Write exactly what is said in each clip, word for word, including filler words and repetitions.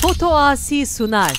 Foto Asi sunar.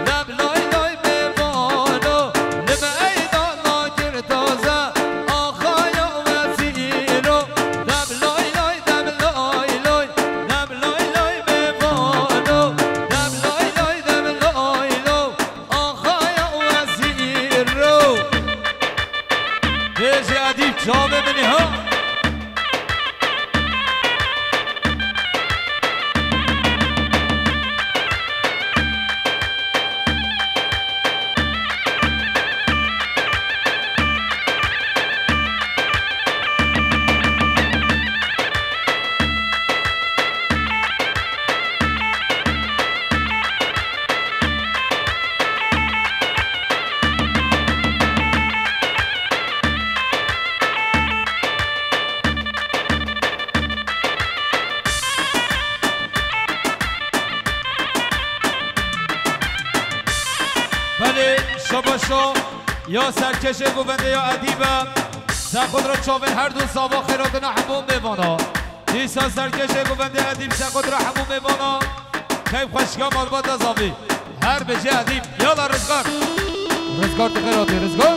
Dem lay lay mêvano, li me eyda nagir taze, axaya wezîro. Dem lay lay, dem lay lay, dem lay lay mêvano, dem lay lay, dem lay lay, axaya wezîro. Bêjî Edîb çavê min î ha. Belê, şabaşo ya serkêşê govendê ya Edîb e. Ser xwe re çavên her du zava xêr hatina hemû mêvana. Dîsa serkêşê govendê Edîb ser xwe re hemû mêvana. Keyf xweşiya malbata zavî. Her bijî Edîb. Yala Rizgar. Rizgar tu xêr hatî Rizgar.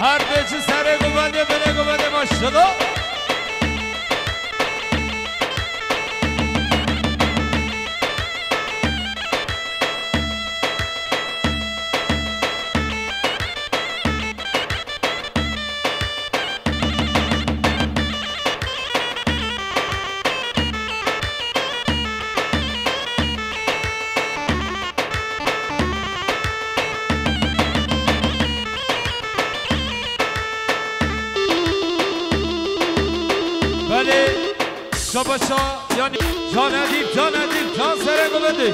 Her bêçi serê guvendê, binê guvendê, maşallah. Belê, şabaşa, yanî, can Edîb, can Edîb, can serê guvendê.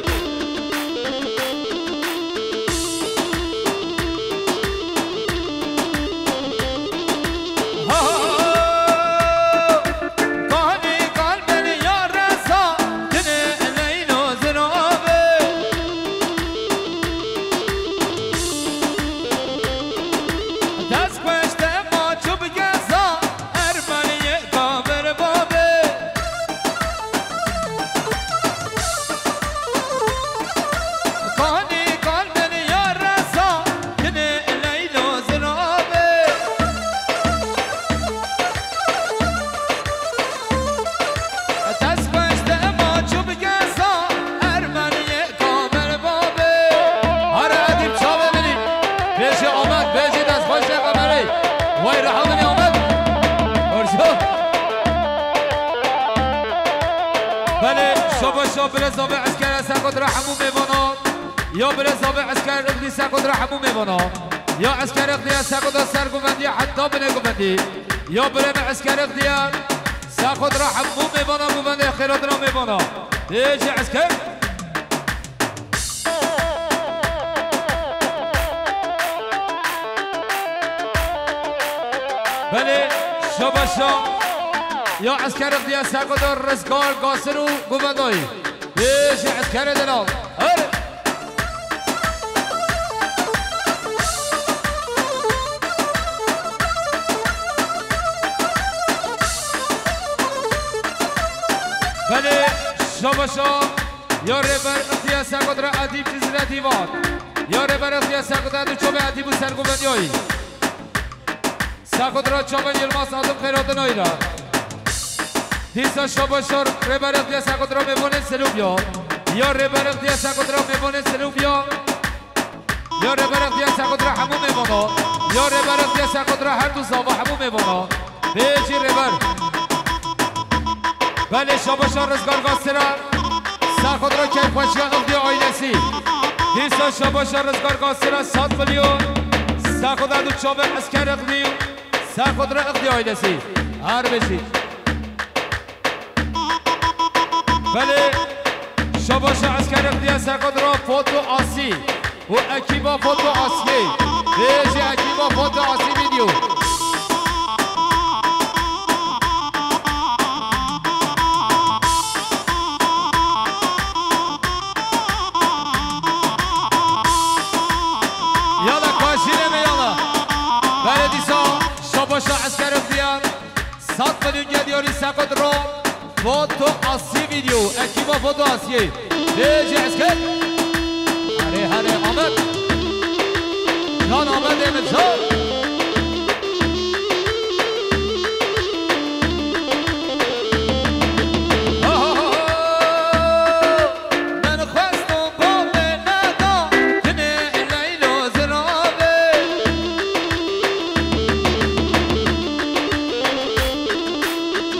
Hare Edîb çavê min î. Bêjî Amed, bêjî dest xweş e, Emerê. Wey reha min î Amed. Orjo. Belê, şabaşa birêza vê eskerê Seqot ra hemû mêvana. Ya birêza vê eskerê Ixdî Seqot ra hemû mêvana. Ya eskerê Ixdî ya Seqot ra ser guvendî heta binê guvendî. Ya birê me eskerê Ixdî ya Seqot ra hemû mêvana guvendê xêratina mêvana. Bêjî esker. Belê, şabaşa. Ya eskerê Ixdî ya Seqot ra Rizgar, Gasir û guvendayî. Bêjî eskerê delal. Her. Belê, şabaşa. Ya Rêber Ixtiyar Seqot ra Edîb Cizre Dîvan. Ya Rêber Ixtiyar Seqot ra du çavê Edîb û serguvendiyayî. Seqot ra çavên Yilmaz Adim xêratinayî ra. Dîsa şabaşa Rêber Ixtiyar Seqot ra mêvanên Silûbiya. Ya Rêber Ixtiyar Seqot ra mêvanên Silûbiya. Ya Rêber Ixtiyar Seqot ra hemû mêvana. Ya Rêber Ixtiyar Seqot ra her du zava hemû mêvana. Bêjî Rêber. Belê şabaşa Rizgar Gasira. Seqot ra keyfxweşiya Ixdiya ailesî. Dîsa şabaşa Rizgar Gasira sed milyon. Seqot ra du çavê esker Ixdî. Seqot ra Ixdiya ailesî. Her bêjî. Belê, şabaşa eskerê Ixtiyar Seqot ra Foto Asî û ekîba Foto Asiyê. Bêjî ekîba Foto Asî Video. Yala kaşîrê me yala. Belê dîsa şabaşa eskerê Ixtiyar. Sed milyon gediyarî Seqot ra Foto Asî Video. Ekîba Foto Asiyê. Bêjî esker. Herê, herê, Amed. Can Amedê min, can. Min xwest û bavê neda, jinê Leylo ziravê.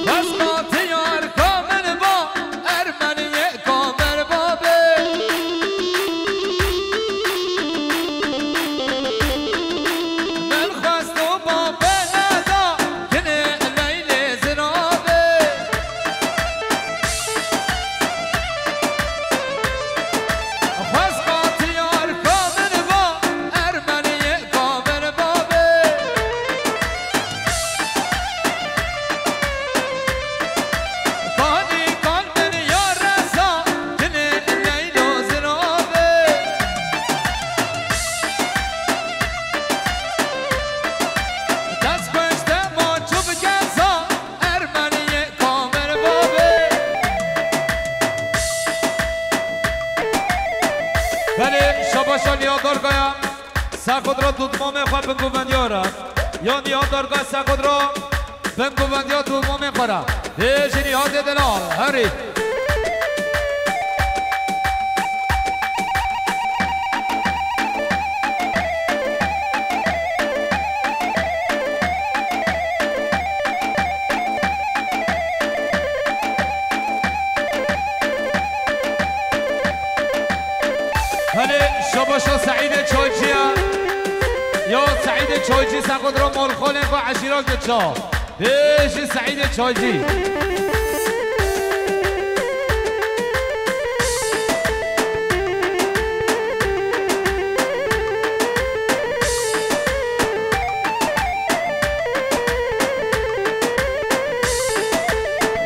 Xwesta tiyar ka min ba, ermeniyê ka min babê. Min xwest û bavê neda, jinê Leylê ziravê. Xwest ka tiyar ka min ba, ermeniyê ka min babê. Kanî kan min ya reza, jinê Leylo ziravê. Dest xweş dema çû bi geza, ermeniyê ka min babê. Belê, şabaşa Niya Dargaya, Seqot ra dudmamê xwe binguvendiya re. Ya Nihat Darga Sekodra, bin guvendiya tu mamê xwe re. Bêjin Nihatê delal, herî. Hele şabaşa Seîdê Çaycî ye. Ya Seîdê Çaycî Sekodra malxalên xwe eşîra giça. Bêjî Seîdê Çaycî.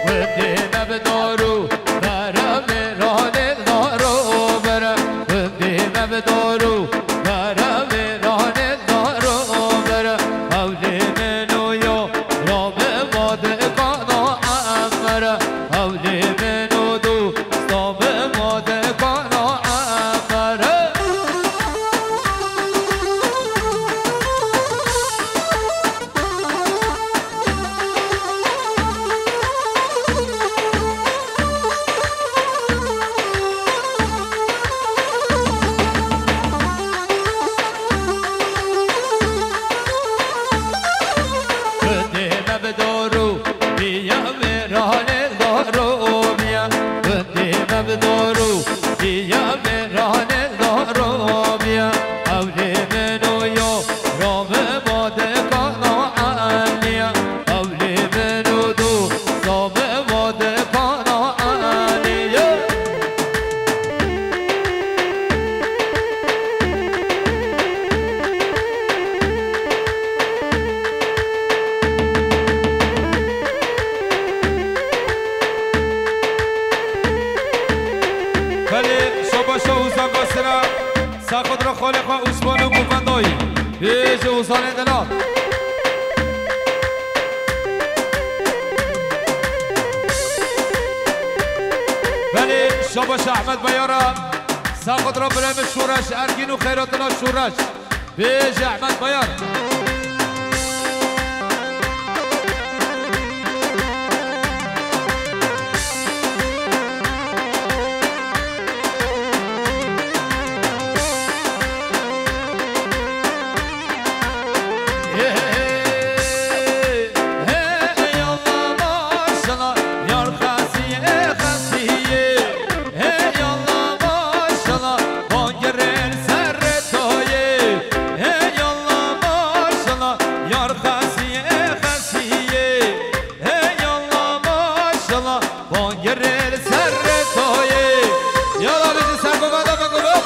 Wendê me bi dar û bere, mêranê dar û bere. Wendê me bi dar û bere, mêranê dar û bere. Hewlê min û yara min ma dikana emere. Hewlê min û dosta min ma dikana emere. Gundê me bi dar û biya mêranê dar û biya. Gundê me bi dar û biya mêranê dar û biya. Hewlê min û yara min ma dikana emere. Hewlê min û dosta min ma dikana emere. Belê, şabaşa Ozan Gasira, Sekodra xalê xwe Osman û Govendayî. Bêje Ozanê delal. Belê, şabaşa Ehmed Beyara, Sekodra birê min Şoreş Ergîn û Xeyratina Şoreş. Bêje Ehmed Bayar. Hey, hey, hey, Allah maşallah, yar Xesiyê, Xesiyê. Hey Allah maşallah, van girin serê to yê. Hey Allah maşallah, yar Xesiyê, Xesiyê. Hey Allah maşallah, van girin serê to yê. Yala bêjin ser govenda, ben govend.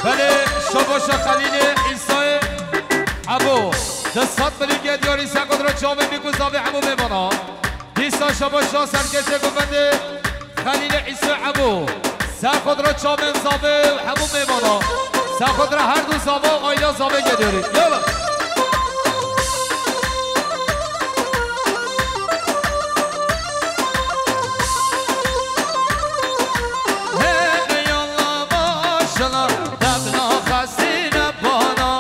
Belê, şabaşa Xelîlê Îsayê Ebo. Di sed milî gediyarî Sekodra çavê bî ku zavê hemû mêvana. Dîsa şabaşa serkêşê govendê Xelîlê Îso Ebo. Sekodra çavên zavê û hemû mêvana. Sekodra her du zava û aîla zavê gediyarî. Yala. Hey Allah maşallah, debna xesîne bana.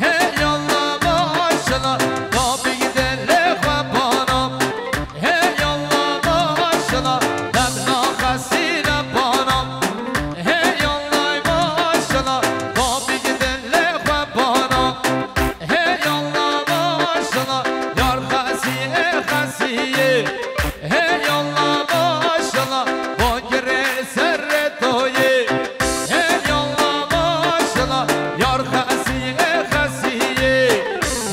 Hey Allah maşallah, babî dilê xwe bana. Hey Allah maşallah, debna xesîne bana. Hey Allah maşallah, babî dilê xwe bana. Hey Allah maşallah, yar Xesiyê, Xesiyê. Hey Allah maşallah, van girin serê to yê. Hey Allah maşallah, yar Xesiyê, Xesiyê.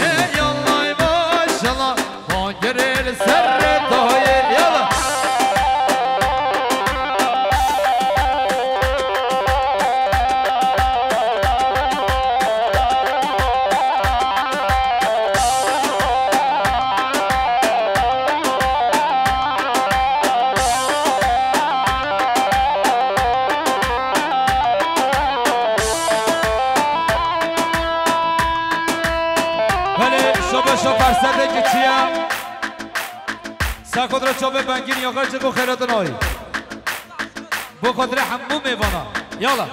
Hey Allah maşallah, van girin serê to yê. Yala. Belê, şabaşa fersedê kiçî ye. Sekodra çavê bengîn ya xercê bo xeyratin ay. Bo xatirê hemû mêvana. Yala.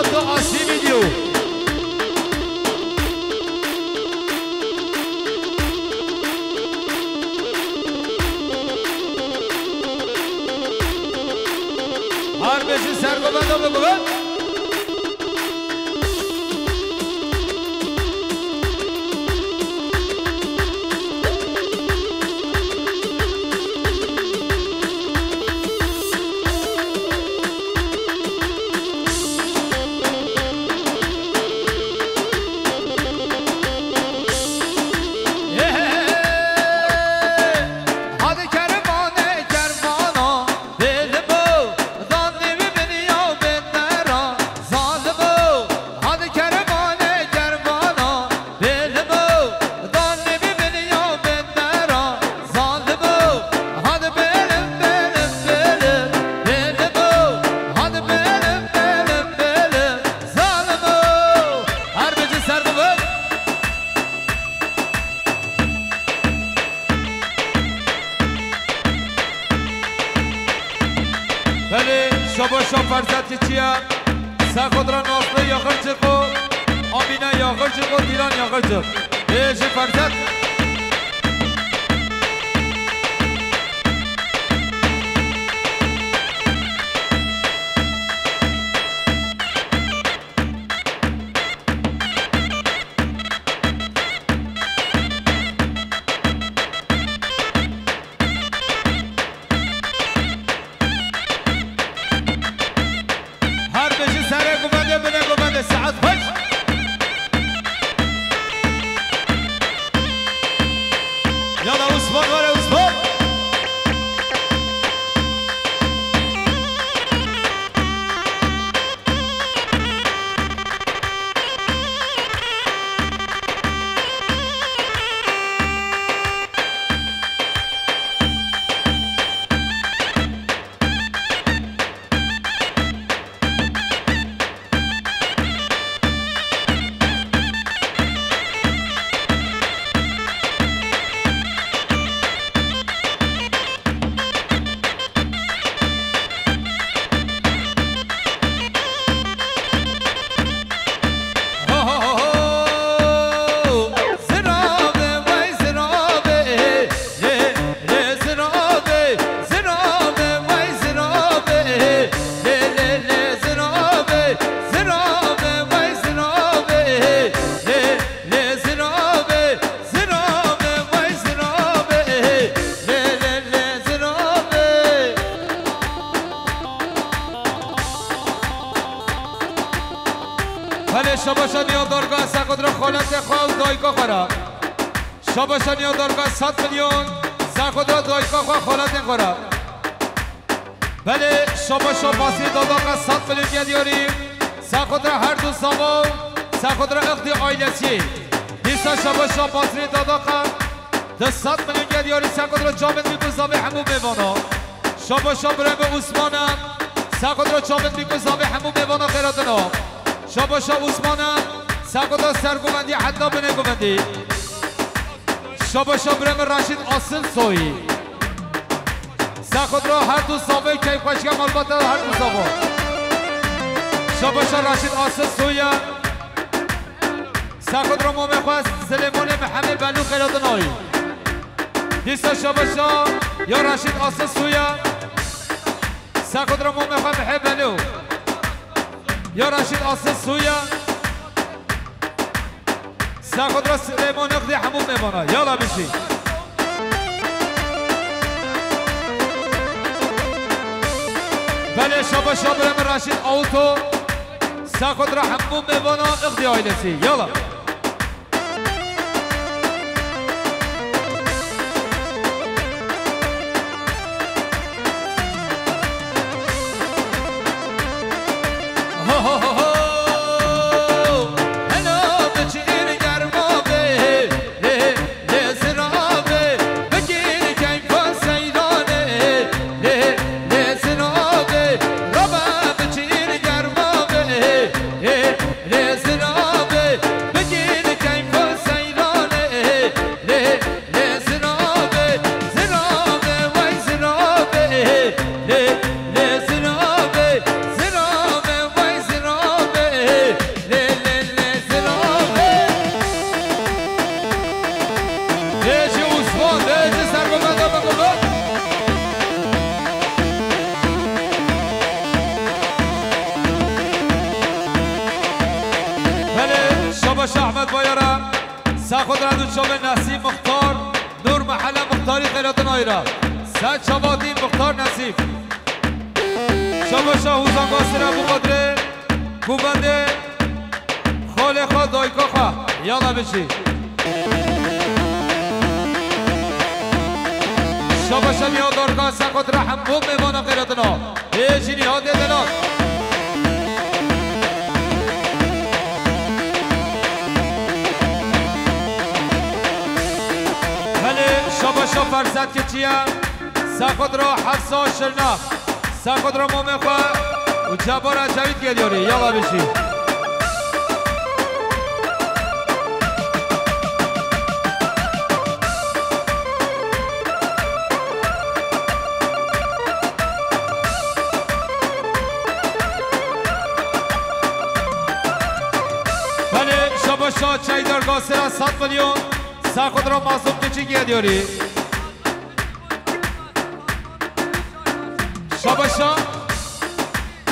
Asî video. Her beşi sergovenda ve guven. Belê, şabaşa Ferzet çi ye? Sexodra Nazlı Yaxırcıko, Amine Yaxırcıko, Dilan Yaxırcık. Ê, ji Ferzet. Her beşi serê guvendê, binê guvendê, saet xweş. Yala Usman, were Usman. Belê, şabaşa niya darga Sexodra xaletê xwe û dayika xwe re. Şabaşa niya darga sed milyon Sexodra dayika xwe xaletên xwe re. Belê, şabaşa basrê dadaxa sed milyon gel yarî. Sexodra her du zava û Sexodra ixdî ailesî. Dîsa şabaşa basrê dadaxa du sed milyon gel yarî Sexodra çavên bî ku zavê hemû mêvana. Şabaşa bireme Usmana, Sexodra çavên bî ku zavê hemû mêvana xêratina. Şabaşa Usmana, Sexodra sergovendî heta binê govendî. Şabaşa bireme Raşîd Asil Soyî. Sexodra her du zavê keyfxweşiya malbata her du zava. Şabaşa Raşîd Asil Soyî. Sexodra mamê xwe Silêmanê Mihemê Belû xêratinayî. Dîsa şabaşa ya Raşîd Asil Soyî. Sexodra mamê xwe Mihê Belû. Ya Raşîd Asil Soyî. Sexodra Silêmanê xidê hemû mêvana. Yala bişî. Belê şabaşa bireme Raşîd Awto. Sexodra hemû mêvana ixdî ailesî. Yala. Ser xwe dira du çavê Nesîm Muxtar, Nûr Mehele Muxtarî xêratin ayra. Ser çavatî Muxtar Nesîm. Şabaşa hûzanga sira biqedrê, ku bendê xalê xwe, dayika xwe. Yala bijî. Şabaşa Niha Darka ser xwe dira hemû mêvana xêratina. Ê jî Niha dê delal. Belê, şabaşa Ferset Keçiye, ser xwe dira Hefsa Şirnax, ser xwe dira mamê xwe û Cebar Ecevît geliyorî. Yala bijî. Belê, şabaşa Çeydarga sera sed milyon, ser xwe dira Mazlum Keçî geliyorî. Şabaşa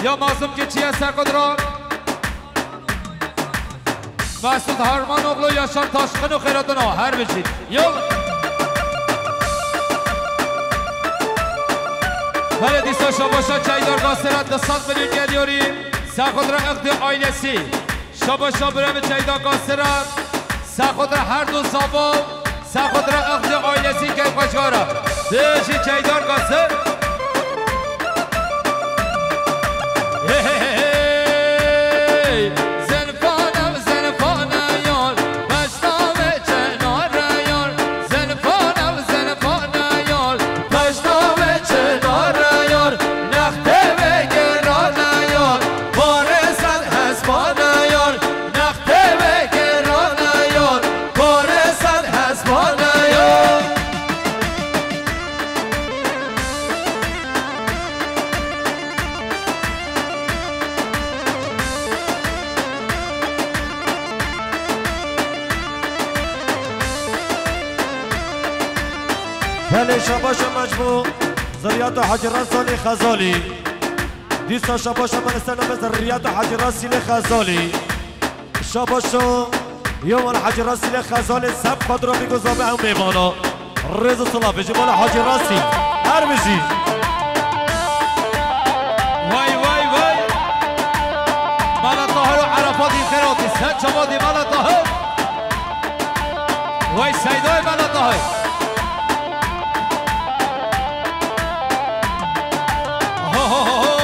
ya Mazlum Keçiye ser xwe dira. Mesut Harmanoglu, Yaşar Taşkın û xêratina her bijî. Yol. Belê dîsa şabaşa Çeydarga sera du sed milyon geliyorî. Ser xwe dira Ixtî ailesi. Şabaşa birevê Çeydarga sera. Ser xwe dira her du zava. Ser xwe dira Ixtî ailesi keyf xweş kara. Dê jî Çeydarga ser. Hey, hey, hey, hey. Zelfane, zelfane yar, beşna ve çenare yar. Zelfane, zelfane yar, beşna ve çenare yar. Nextê ve gerane yar, barê sed hespane yar. Nextê ve gerane yar, barê sed hespane yar. Belê şabaşa mecbû ziriyata Hacî Resalî Xezalî. Dîsa şabaşa me li ser navê ziriyata Hacî Resalî Xezalî. Şabaşo, Yewan Hacî Resilê Xezalê seb xwe dira bî ku zave ew mêvana. Rêz û silavê ji mala Hacî Resî. Her bijî. Vay, vay, vay. Mala Tahir û Erefatî xêratî. Ser çavatî Mala Tahir. Vay Seydayê Mala Tahir. Ho, ho, ho, ho.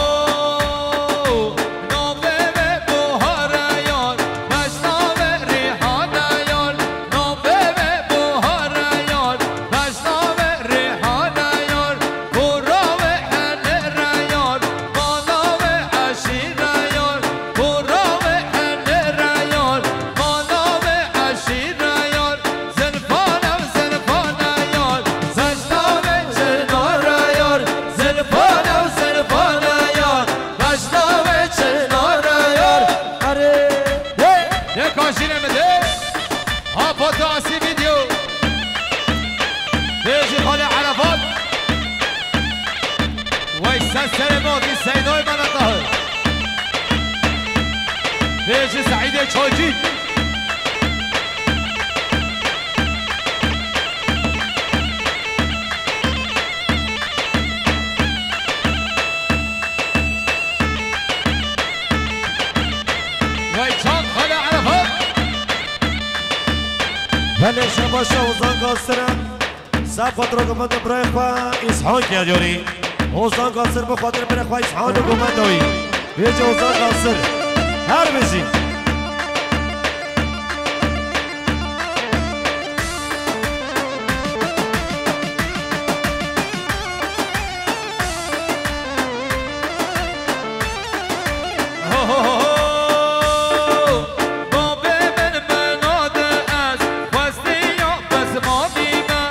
Navê wê buhare yar, beşna wê rîhane yar. Navê wê buhare yar, beşna wê rîhane yar. Kura wê henêre yar, mala wê eşîre yar. Kura wê henêre yar, mala wê eşîre yar. Zilfane, zilfane yar, beşna wê çinare yar. Zilfane, zilfane yar, beşna wê çinare yar. Erê, hey! Dê kaşîne mi dê? Ha, foto asî video. Bêjî Xalê Erefat. Wey ser serê matî Seydayê Mehmet Tahir. Bêjî Seîdê Çaycî. Wey çand Xalê Erefat. Belê şabaşa Ozan Gasire. Seb xatir gumete birayê xwe Îshan Kedyarî. Ozan Gasir bi xatir birê xwe Îshan û gumete wî. Bêje Ozan Gasir. Her bijî. Ho, ho, ho, ho. Babê min mena de ez xwestiya pismamî me.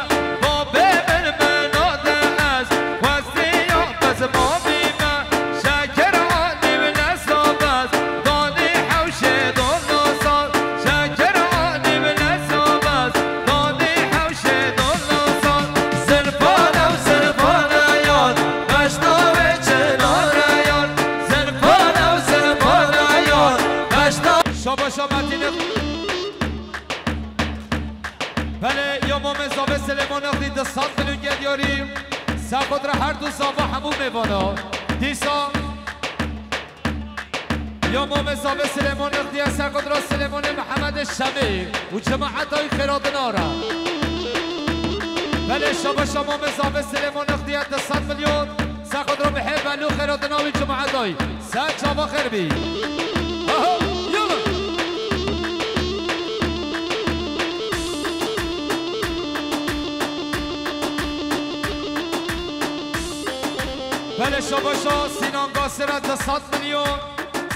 Babê min mena de ez xwestiya pismamî me. Şekir anî min ez sabez, danî hewşê dona saz. Şekir anî min ez sabez, danî hewşê dona saz. Zilfane û zilfane yar, beşna wê çinare yar. Zilfane û zilfane yar, beşna. Şabaşa Metîne. Sed milyon gel diyarî. Serxwe dira her du zava hemû mêvana. Dîsa ya Mamê Zavê Silêman Ixtiyar serxwe dira Silêmanê Mihemedê Şemê û cemaeta wî xêratina re. Belê şabaşa Mamê Zavê Silêman Ixtiyar di sed milyon serxwe dira bihê belû xêratina wî cemaeta wî. Ser çava xêr bî. Aha, yala. Belê şabaşa Sînan Gasire di sed milyon.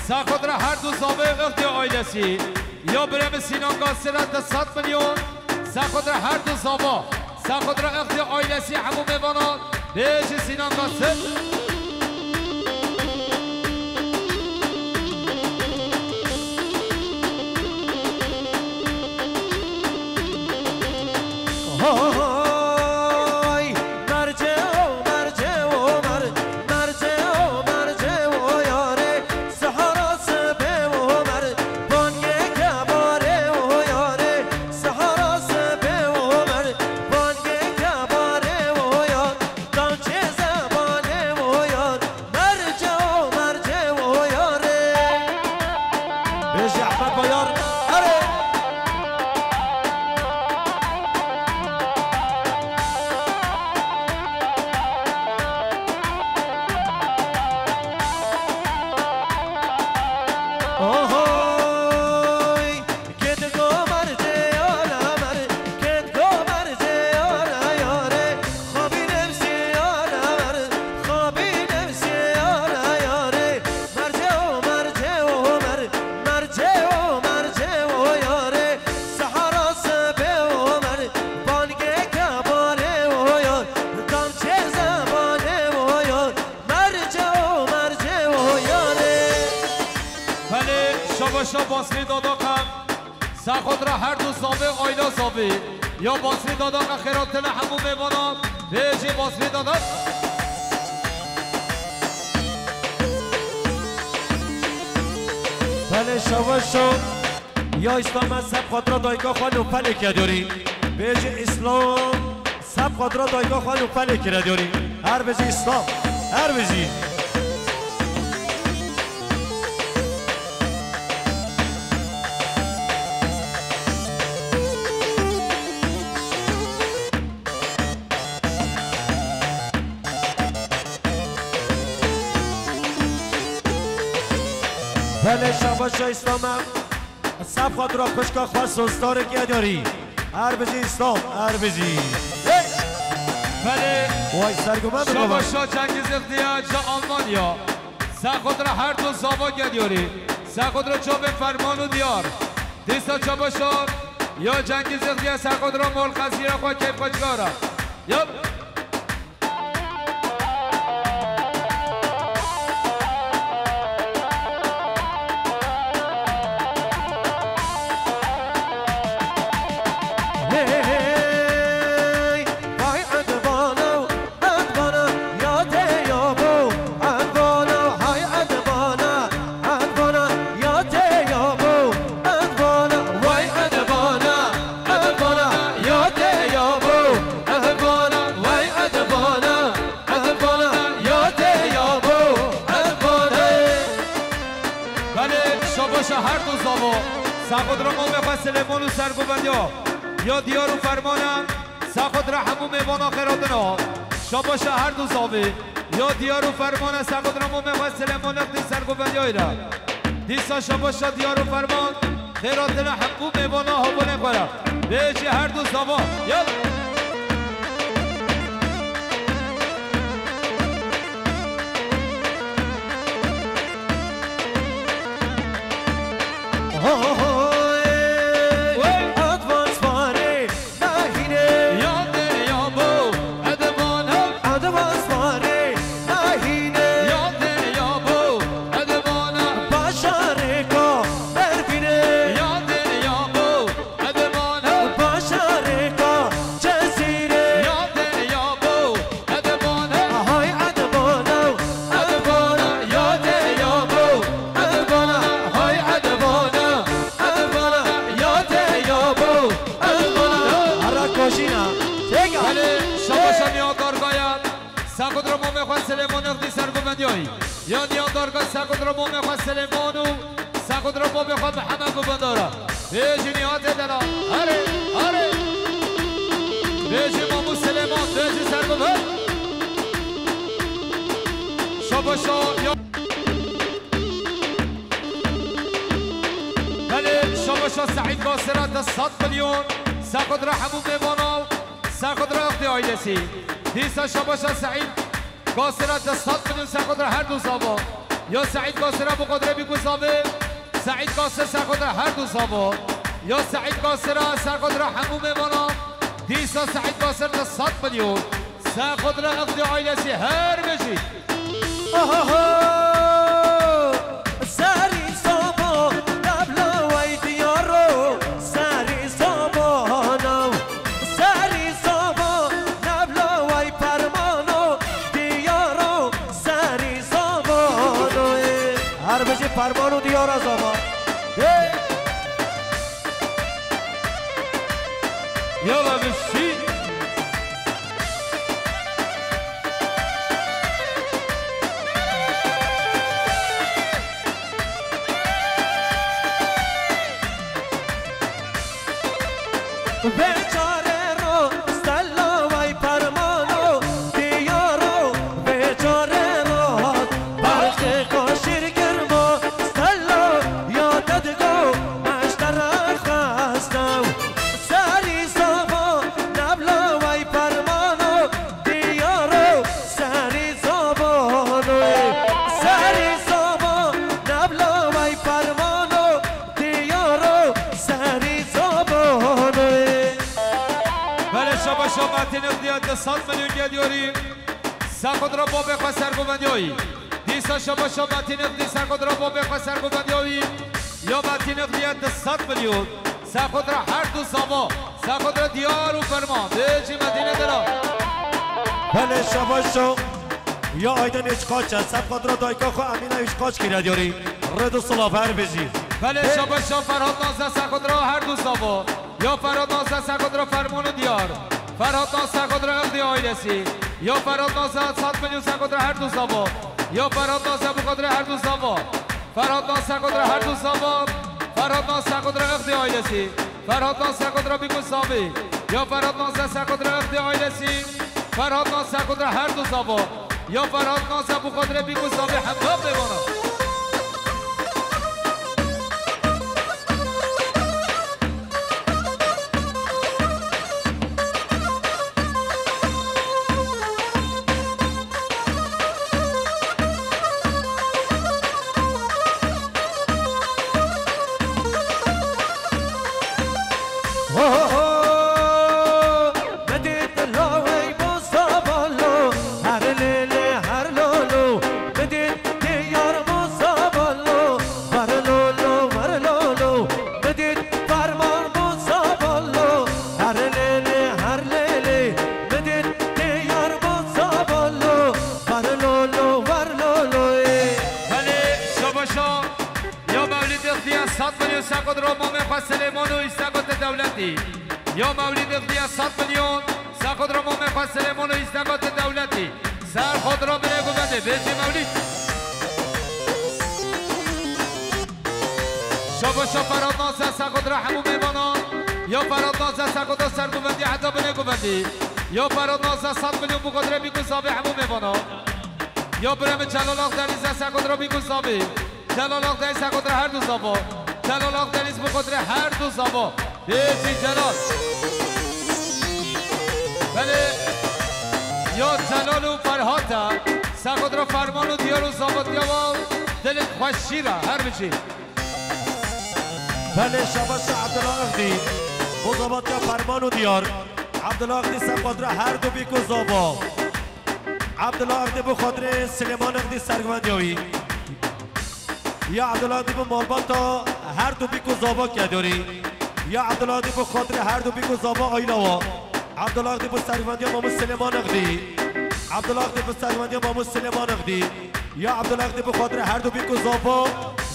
Serxwe dira her du zavê Ixtiyar ailesî. Ya birê min Sînan Gasire di sed milyon. Serxwe dira her du zava. Serxwe dira Ixtiyar ailesî hemû mêvanan. Bêjî Sînan Gasir. Hay, mercê o, mercê o, mer-, mercê o, mercê o yarê, sehara sibê o mer, bangê kebarê o yarê, sehara sibê o mer, bangê kebarê o yar, dançê zebanê o yar, mercê o, mercê o yarê. Bêjî Ehmed Bayar, erê. Ohoy, kêt go mercê yara mer, kêt go mercê yara yarê, xabî nefsê yara mer, xabî nefsê yara yarê, mercê o, mercê o, mer-, mercê o, mercê o yarê, sehara sibê o mer, bangê kebarê o yar, dançê zebanê o yar, mercê o, mercê o yarê. Belê, şabaşa Basrî Dadaqa. Serxwe dira her du zavê, aîla zavê. Ya Basrî Dadaqa xêratina hemû mêvanan. Bêjî Basrî Dadaq. Belê şabaşa. Ya Îslam, ez seb xwe dira dayika xwe Nûfelê kediyorî. Bêjî Îslam. Seb xwe dira dayika xwe Nûfelê kire diyorî. Her bijî Îslam. Her bijî. Belê şabaşa Îslam e. Seb xwe dira xwişka xwe Soz Tarek Yedyarî. Her bijî Îslam, her bijî. Hey! Belê. Way sergume bi baba. Şabaşa Cengiz Ixtiyar ji Almanya. Seb xwe dira her du zava Gedyarî. Seb xwe dira çavê Ferman û Diyar. Dîsa şabaşa ya Cengiz Ixtiyar seb xwe dira mol xezîra xwe keyf xwe çikara. Ya. Edbana, ya tê ya bo, edbana, wey edbana, edbana, ya tê ya bo, edbana. Belê, şabaşa her du zavo. Sexudra mamê xwe Silêman û Sergovend ya. Ya Diyar û Fermana. Sexudra hemû mêvana xêratina. Şabaşa her du zavê. Ya Diyar û Fermana, sexudra mamê xwe Silêman Nextî Sergovend ya îra. Dîsa şabaşa Diyar û Ferman. Xêratina hemû mêvana havalên xwe re. Bêjî her du zava. Yala. Hoy, wey. Advance parê. Nahîne. Ya dê ya bo, edebana. Edebas parê. Nahîne. Ya dê ya bo, edebana. Başarê ka Mervîne. Ya dê ya bo, edebana. Başarê ka Yoy, yan yan darga Sexudra momê xwe Silêman û Sexudra babê xwe Mihemed Govindara. Bêjî nîhatê delal. Erê, erê. Bêjî Mamû Silêman, bêjî Serguvan. Şabaşa ya. Belê, şabaşa Seîd Gasira, di sed milyon. Sexudra hemû mêvana. Sexudra Ixdî ailesî. Dîsa şabaşa Seîd Gasira, di sed milyon Sexudra her du zava. Ya Seîd Gasira bi qudrê bî ku zavê. Seîd Gasir Sexudra her du zava. Ya Seîd Gasira Sexudra hemû mêvana. Dîsa Seîd Gasir di sed milyon. Sexudra Ixdî ailesî her bijî. Ohoho! Serî zava, nebla wey diyaro, serî zava nav. Serî zava, nebla wey permano, diyaro, serî zava noyê. Her bijî permano diyara zava. Hey! Yala bişî. Vê çare ro stella vay permano diyaro, vê çare ro barqê kaşir girma stella ya te digo meştere xesta. Serî zava nebla vay permano diyaro, serî zava noyê. Serî zava nebla vay permano diyaro, serî zava noyê. Belê şabaşa Metin Ixdî ya di sed milyon geliyorî. Sexudra babê xwe Serguvan yoyî. Dîsa şabaşa Metin Ixdî Sexudra babê xwe Serguvan yoyî. Ya Metin Ixdî ya di sed milyon. Sexudra her du zava. Sexudra diyar û ferman. Bêjî Medîne dira. Belê şabaşo. Ya Aydin Îşqaç e. Sexudra dayka xwe Emîne Îşqaç kire diyarî. Rêd û silav her bijî. Belê şabaşo Ferhat Naze Sexudra her du zava. Ya Ferhat Naze Sexudra ferman û diyar. Ferhat Naze Sexudra Ixdî ailesî. Ya Ferhat Naze sed milyon Sexudra her du zava. Ya Ferhat Naze bi qudrê her du zava. Ferhat Naze Sexudra her du zava. Ferhat Naze Sexudra Ixdî ailesî. Ferhat Naze Sexudra bî ku zavê. Ya Ferhat Naze Sexudra Ixdî ailesî. Ferhat Naze Sexudra her du zava. Ya Ferhat Naze bi qudrê bî ku zavê hemda mêvana. Ho, ho, ho! Bidît lawey bo zavalo, her lêlê her lolo. Bidît diyar bo zavalo, ver lolo, ver lolo. Bidît ferman bo zavalo, her lêlê her lêlê. Bidît diyar bo zavalo, ver lolo, ver loloyê. Belê, şabaşa. Ya Mewlîd Ixdî ya sed milyon Sexudra mamê xwe Silêman û Îsexudê dewletî. Ya Mewlîd Ixdî ya sed milyon Sexudra mamê xwe Silêman û Îsexudê dewletî. Ser xwe dira binê guvendê. Bêjî Mewlîd. Şabaşa Ferhat Naze Sexudra hemû mêvanan. Ya Ferhat Naze Sexudra ser guvendî heta binê guvendî. Ya Ferhat Naze sed milyon bi qudrê bî ku zavê hemû mêvanan. Ya birê min Celal Akdeniz Sexudra bî ku zavê. Celal Akdeniz Sexudra her du zava. Celal Akdeniz bi qudrê her du zava. Bêjî Celal. Belê ya Celal û Ferhat e. Sexudra ferman û diyar û zavatiya wa dilek xweşî re her bijî. Belê şabaşa Abdullah Ixdî. Bo zavatiya ferman û diyar. Abdullah Ixdî Sexudra her du bî ku zava. Abdullah Ixdî bi xatirê Silêman Ixdî sergivendîya wî. Ya Abdullah Ixdî bi malbata her du bîk û zava kedorî. Ya Abdullah Ixdî bi xatirê her du bîk û zava ayla wa. Abdullah Ixdî bi sergivendiya Mamû Silêman Ixdî. Abdullah Ixdî bi sergivendiya Mamû Silêman Ixdî. Ya Abdullah Ixdî bi xatirê her du bîk û zava,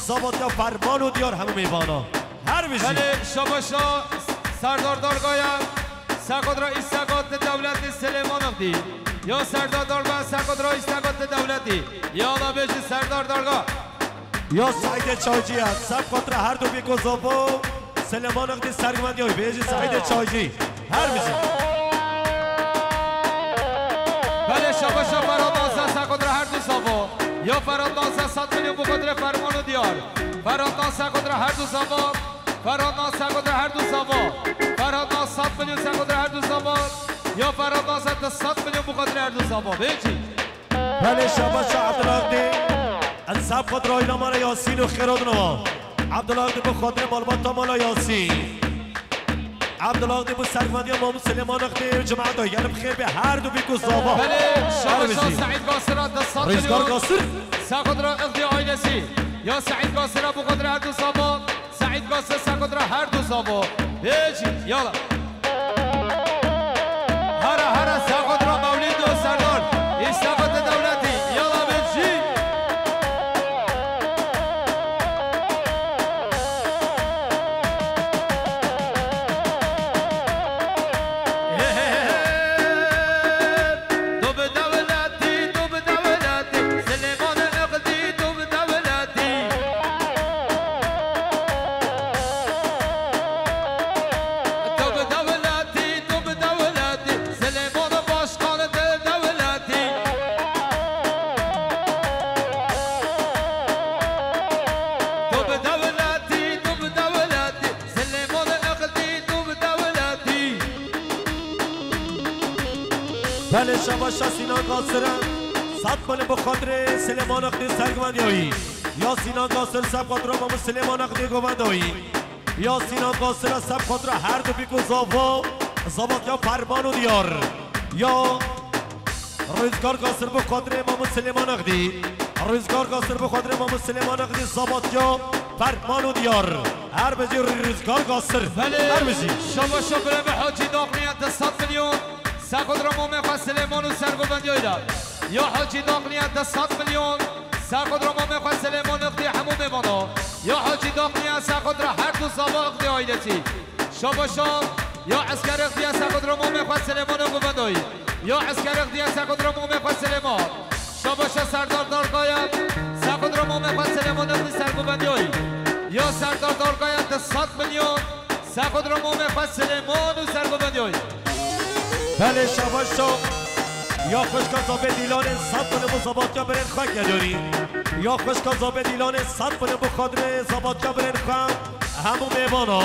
zavatiya ferman û diyar hemû mêvana. Her bijî. Belê, şabaşa Serdar Dargaya, Sexodra Îsexot di dewletê Silêman Ixdî. Ya Serdar Darga, Seko Dra, Seko Dewletî. Yala bêjî Serdar Darga. Ya Seîdê Çaycî ye, Seko Dra her du bîk û zavo, Silêman Ixdî sergivendî ya bêjî Seîdê Çaycî. Her bijî. Belê şabaşa Ferhat Nase, Seko Dra her du zavo. Ya Ferhat Nase sed milyon bu xatirê Ferman û Diyar. Ferhat Nase Seko Dra her du zavo. Ferhat Nase Seko Dra her du zavo. Ferhat Nase sed milyon Seko Dra her du zavo. Ya Ferhat Nase sed milyon bu xatirê her du zavo. Bêjî. Belê şabaşa Abdullah Ixdî. Ez Seko Dra îlamara Yasîn û Xêrodinova. Abdullah Ixdî bu xatirê malbata mala Yasîn. Abdullah Ixdî bu sergivendî ya Mamû Silêman Ixdî û cemaeta gelib xêr be her du bîk û zava. Belê, şabaşa Seîd Gasir a sed milyon. Rîzgar Gasir. Seko Dra Ixdî ailesi. Ya Seîd Gasir a bu xatirê her du zava. Seîd Gasir Seko Dra her du zavo. Bêjî, yala. Hara, hara, Seko Dra Mewlîd û Serdar. Îşte Seko Dewletî. Yala bêjî. Tu bi dewletî, tu bi dewletî, Silêman Ixdî, tu bi dewletî. Tu bi dewletî, tu bi dewletî, Silêman Başkan tu dewletî. Tu bi dewletî, tu bi dewletî, Silêman Ixdî, tu bi dewletî. Belê şabaşa Sînan Gasir e. Sed milyon bi xatirê Silêman Ixdî sergivendiyayî. Ya Sînan Gasir seb xatira Mamû Silêman Ixdî govendayî. Ya Sînan Gasir e seb xatira her du bîk û zava, zavat ya Ferman û Diyar. Ya Rîzgar Gasir bi xatirê Mamû Silêman Ixdî. Rîzgar Gasir bi xatirê Mamû Silêman Ixdî, zavat ya Ferman û Diyar. Her bijî Rîzgar Gasir. Belê. Her bijî. Şabaşa birê me Hacî Daqniye du sed milyon. Seko Dra Mamê xwe Silêman û sergovendiyayî de. Ya Hacî Daqniye du sed milyon. Seko Dra Mamê xwe Silêman Ixdî hemû mêvana. Ya Hacî Daqniye Seko Dra her du zava Ixdî ailesî. Şabaşa ya Eskerê Ixdî ye Seko Dra Mamê xwe Silêman û govendayî. Ya Eskerê Ixdî ye Seko Dra Mamê xwe Silêman. Şabaşa Serdar Darga ye Seko Dra Mamê xwe Silêman Ixdî sergovendayî. Ya Serdar Darga ye du sed milyon Seko Dra Mamê xwe Silêman û sergovendayî. Belê şabaşa ya xwişka Zabê Dîlanê sed milyon bu zabatiya birên xwe gedorî. Ya xwişka Zabê Dîlanê sed milyon bu xatirê zabatiya birên xwe. Hemû mêvana,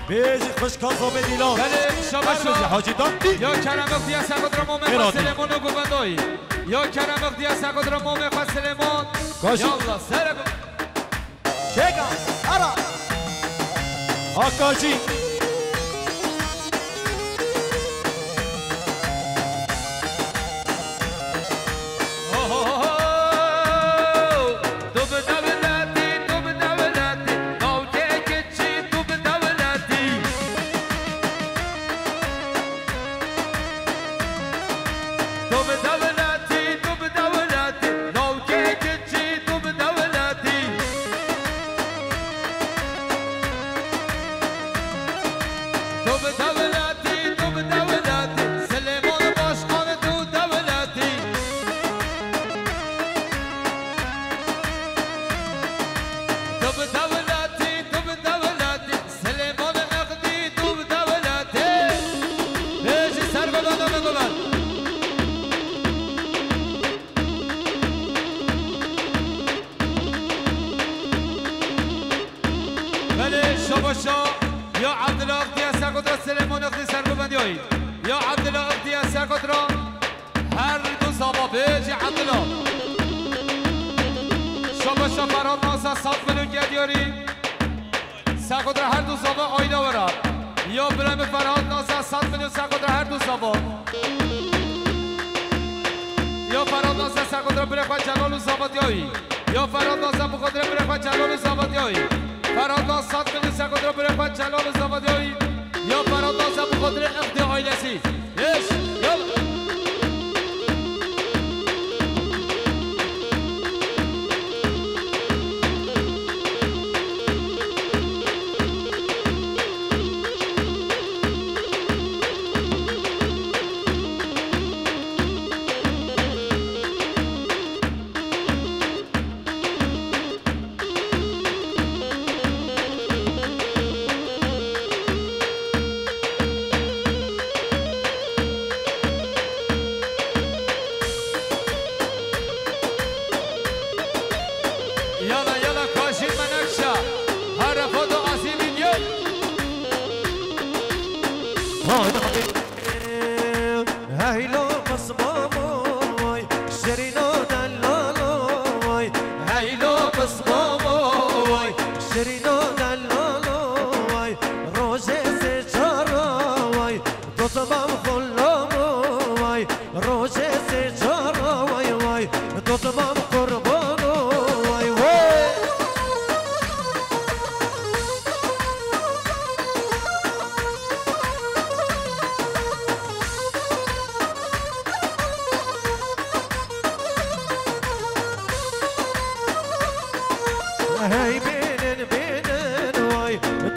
bêjî xwişka Zabê Dîlan. Belê, şabaş. Her bijî Hacî Daqtî. Ya Kerem Ixdî ye Seko Dra Mamê xwe Silêman û govendayî. Ya Kerem Ixdî ye Seko Dra Mamê xwe Silêman. Kaşî. Yallah, serek. Çêka, ara. Akajî. Tu bi dewletî, tu bi dewletî, Silêman Başkan tu dewletî. Tu bi dewletî, tu bi dewletî, Silêman Ixdî tu bi dewletî. Bêjî ser gulan, dame gulan. Belê, şabaşa ya Abdullah Ixdî ye Seko Dra Silêman Ixdî serguvendiyayî. Ya Abdullah Ixdî ye Seko Dra her du zava bêjî Abdullah. Şabaşa Ferhat Nase sed milyon gediyarî. Seko Dra her du zava ayna wera. Ya birê min Ferhat Nase sed milyon Seko Dra her du zava. Ya Ferhat Nase Seko Dra birê xwe Celal û zavatiyayî. Ya Ferhat Nase bi xatirê birê xwe Celal û zavatiyayî. Ferhat Nase sed milyon Seko Dra birê xwe Celal û zavatiyayî. Ya Ferhat Nase bi xatirê Ixdî ailesî. Eş, yala.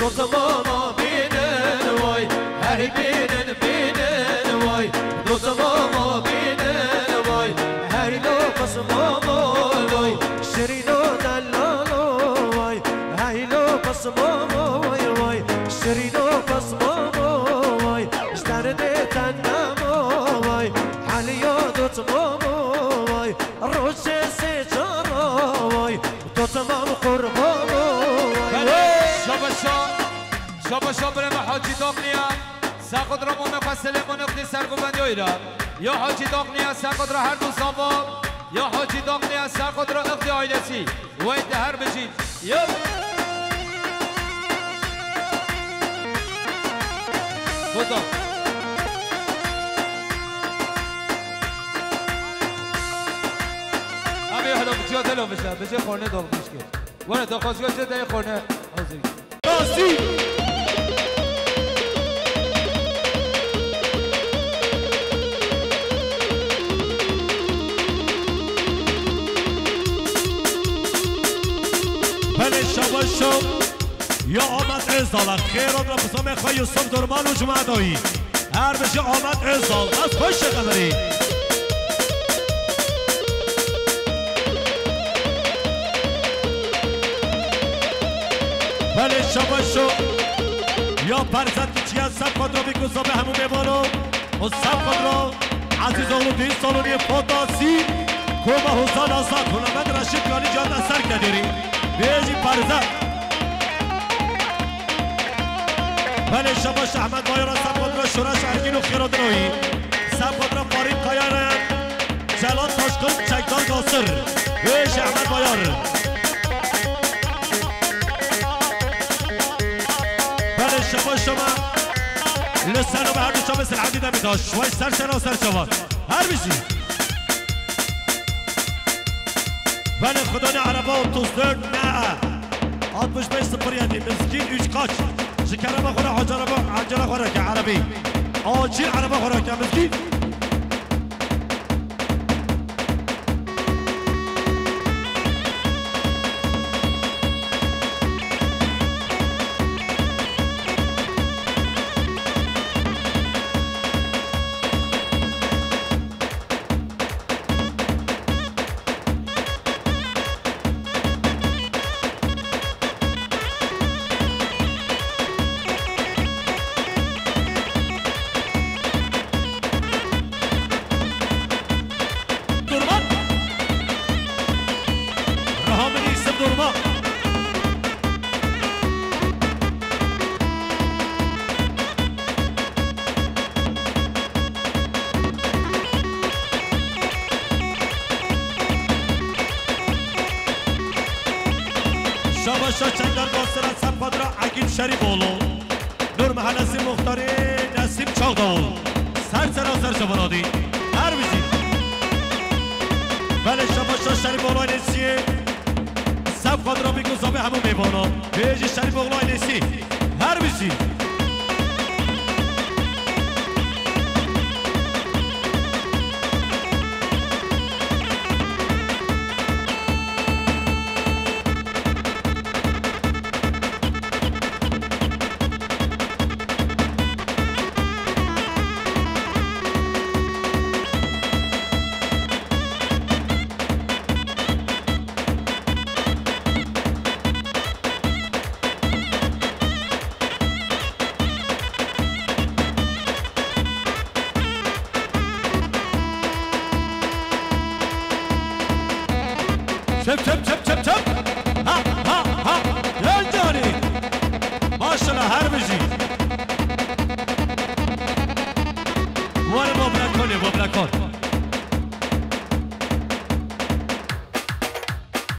Dost mama bînin vay, hey bînin, bînin vay. Dost mama bînin vay, hey lo pis mama vay. Şirîno delalo vay, hey lo pis mama vay vay. Şirîno pis mama vay, ji derdê te nema vay. Heliya dost mama vay, rojê sê cara vay. Dost mam qurban vay. Belê, şabaşa, şabaşa birê me Hacî Daqniye, Serqot ra mame xwe Silêmanê xwedî sergovendî wî ra. Ya Hacî Daqniye, Serqot ra her du zava, ya Hacî Daqniye, Serqot ra ixdî ailesî. Wey te her bijî. Ya. Foto. Abi helo, biciya delo bişe, bicê xorne dol bişke. Were, daxwazîya te de xorne hazir. Nasî. Belê şabaş şo. Ya Ahmet Özdal, xêr hat ra pisamê xwe Yusuf Durman û cemaetayî. Her bijî Ahmet Özdal, ez xweş e qemerî. Belê şabaş şo. Ya Perzet Kiçiye, Sef Xatrabî ku zabê hemû mêvano. Û Sef Xatra, Ezîz oğlu Dîn Salonî Fotosî, Koma Hozan Azad, Hulamet Reşîd Ganî Can Eser Kedêrî. Bêjî Perzet. Belê şabaş Ehmed Bayar, Sef Xatra, Şoreş Ergîn û Xêradinoyî. Sef Xatra Farîd Kayane, Celal Taşkın, Çekdar Gasir. Bêjî Ehmed Bayar. Belê şabaş şoma. Li ser û bi her du çavê Silahedî Demîrtaş. Way ser sera ser çavan. Her bijî. Belê Xwedane araba otuz dört ne. Altmış beş sıfır yedi Mizgîn üç kaç. Ji kerema xwe re acar araba, acar xwe re ke erebî. Acil araba xwe re ke Mizgîn. Durma. Raha min îsim durma. Şabaşa Çekdar Basra Sempatra Akil Şerifoğlu. Nur Mahallesi Muhtarı Nesim Çağdağoğlu. Ser sera ser şabanadî. Her bijî. Belê şabaşa Şerifoğlu ailesi. Sef Xatrabî ku zabê hemû mêvana. Bêjî Şerifoğlu ailesi. Her bijî. Çep, çep, çep, çep, çep. Ha, ha, ha. Gel canî. Maşallah, her bijî. Were bo brekon ê, bo brekon.